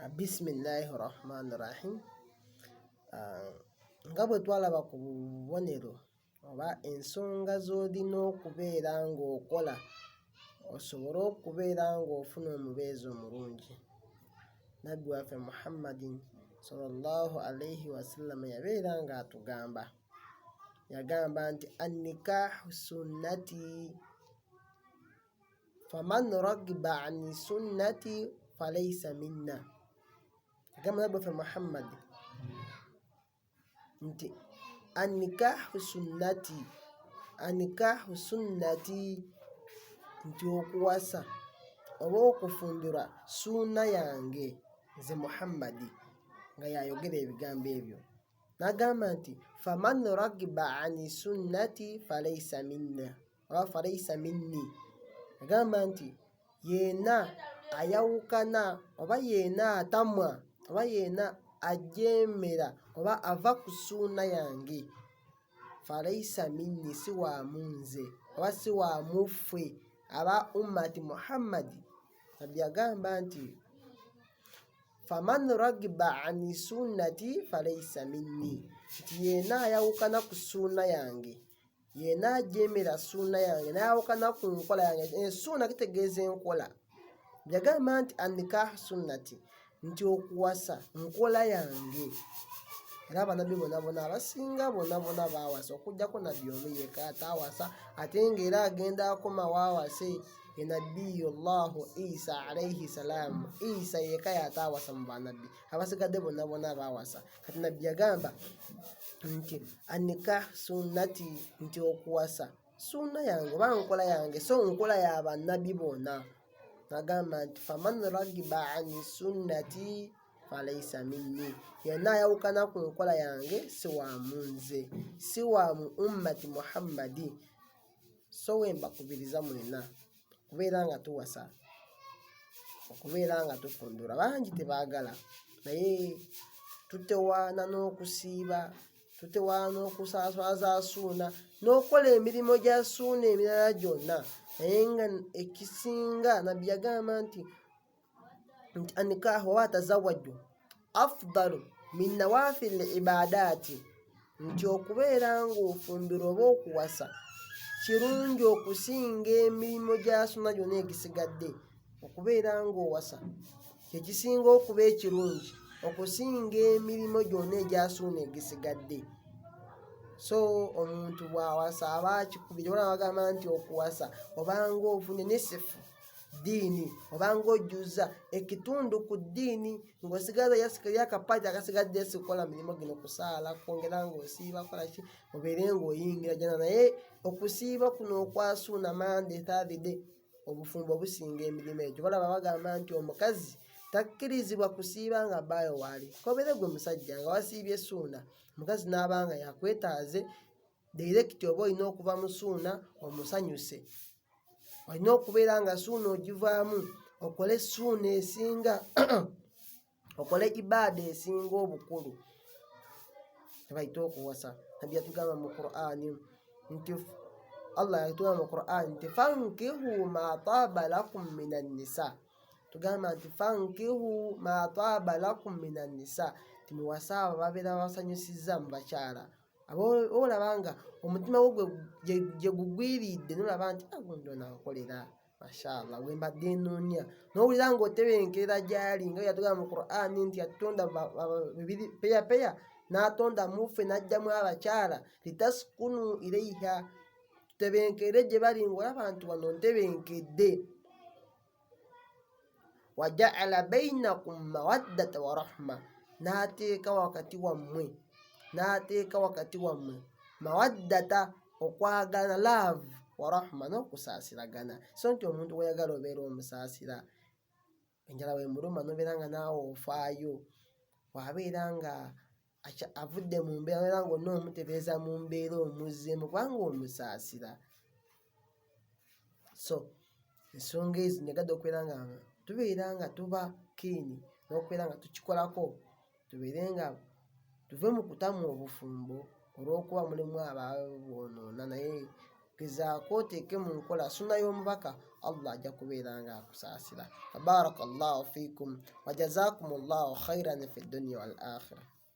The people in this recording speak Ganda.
Bismillahi rahmani rahim. Ah, nga bwe twalaba ku bubonero oba ensonga z'olina okubeera ng'okola osobole okubeera ng'ofuna omubeezi omulungi, nabbi waffe Muhammadin sallallahu alaihi wasallama yabeera ng'atugamba, yagamba nti annikahu sunnati faman ragiba an sunnati falaisa minna. Agamba nabbi waffe Muhammad nti annikahu sunnati, annikahu sunnati, nti okuwasa oba okufumbirwa suuna yange nze Muhammadi, nga yayogera ebigambo ebyo n'agamba nti faman ragiba ani sunnati falaisa minna oba falaisa minni, agamba nti yena ayawukana oba yena atamwa oba yena ajeemera oba ava ku suuna yange, falaisa minni, si wa mu nze oba si wa mu ffe aba ummati Muhammadi. Nabbi agamba nti faman ragiba ani sunnati falaisa minni, nti yena ayawukana ku suuna yange, yena ajeemera suuna yange n'ayawukana ku nkola yange. Ensuuna kitegeeza enkola. Yagamba nti annikaahu sunnati, nti okuwasa nkola yange. Era abanabbi bona bona abasinga bona bona baawasa, okuggyako nabbi omu yekka ataawasa, ate ng'era agenda akomawo awase, ye nabiyullahu Isa alaihi salaamu. Isa yekka yataawasa mu banabbi, abasigadde bonna bona baawasa. Kati nabbi yagamba nti anikah sunnati, nti okuwasa sunna yange oba nkola yange, so nkola ya bannabbi bonna. Nagamba nti faman ragiba ani sunnati falaisa minni, yenna ayawukana ku nkola yange si wa mu nze, si wa mu ummati Muhammadi. So wembakubiriza mwena okubeera nga tuwasa, okubeera nga tufumbirwa. Bangi tebaagala, naye tutewaana n'okusiiba, tutewaana n'okusaswaza suuna n'okukola emirimu gya suuna emirala gyonna, naye nga ekisinga nabbi yagamba nti nti anikahu oba tazawaju afdalu min nawafil ibadaati, nti okubeera ng'ofumbirwa oba okuwasa kirungi okusinga emirimu gya suna gyonna egisigadde. Okubeera ng'owasa kyekisinga okuba ekirungi okusinga emirimu gyonna egya suuna egisigadde. So omuntu bw'awasa aba akikubira, olaba bagamba nti okuwasa obanga ofunye nisifu ddiini, obanga ojjuzza ekitundu ku ddiini ng'osigaza yasigayo akapaati akasigadde sikukola mirimu gino, kusaala, kwongera ng'osiiba, kola ki, obeere ng'oyingira jana. Naye okusiiba kuno okwasuuna mande thabide, obufumbo businga emirimu egyo. Balaba bagamba nti omukazi takkirizibwa kusiiba nga bbaayo waali, kobeere gwe musajja nga wasiibye suuna, omukazi n'aba nga yakwetaaze direct, oba olina okuva mu suuna omusanyuse, olina okubeera nga suuna ogivaamu okole suuna esinga, okole ibaada esinga obukulu tebayita okuwasa. Nabbi yatugamba mu Qur'ani nti Allah yatugamba mu Qur'ani nti fankihu ma taaba lakum min annisa, tugamba nti fankihu ma taaba lakum min annisa, nti muwase abo babeera babasanyusizza mu bakyala. Olaba nga omutima gwo gye gugwiridde, nolaba nti agundi ah, ono ankolera mashallah gwe mbadde nnoonya, n'owulira ng'otebenkerera gy'ali, nga yatugamba mu Qur'ani nti yatutonda bibiri peya peya, n'atonda mu ffe n'aggyamu abakyala, litaskunu ilaiha, tutebenkere gye bali, ng'olaba nti wano ntebenkedde. Wajaala bainakum mawaddata wa rahma, n'ateeka wakati wammwe, n'ateeka wakati wammwe mawaddata, okwagala, love, wa rahma, n'okusaasiragana. So nti omuntu weyagala obeera omusaasira, enjala wemuluma nobeera nga naawe ofaayo, wabeera nga avudde mu mbeera era nga olina omutereeza mu mbeera omuzzeemu kubanga omusaasira. So ensonga ezo njagadde okubeera nga tubeera nga tuba kiini n'okubeera nga tukikolako, tubeere nga tuve mu kutamwa obufumbo olw'okuba mulimu ababwonoona, naye gezaako oteeke mu nkola sunna y'omubaka Allah ajja kubeera nga akusaasira. Baraka llahu fikum wa jazakum llahu khairan fi dunya wal akhira.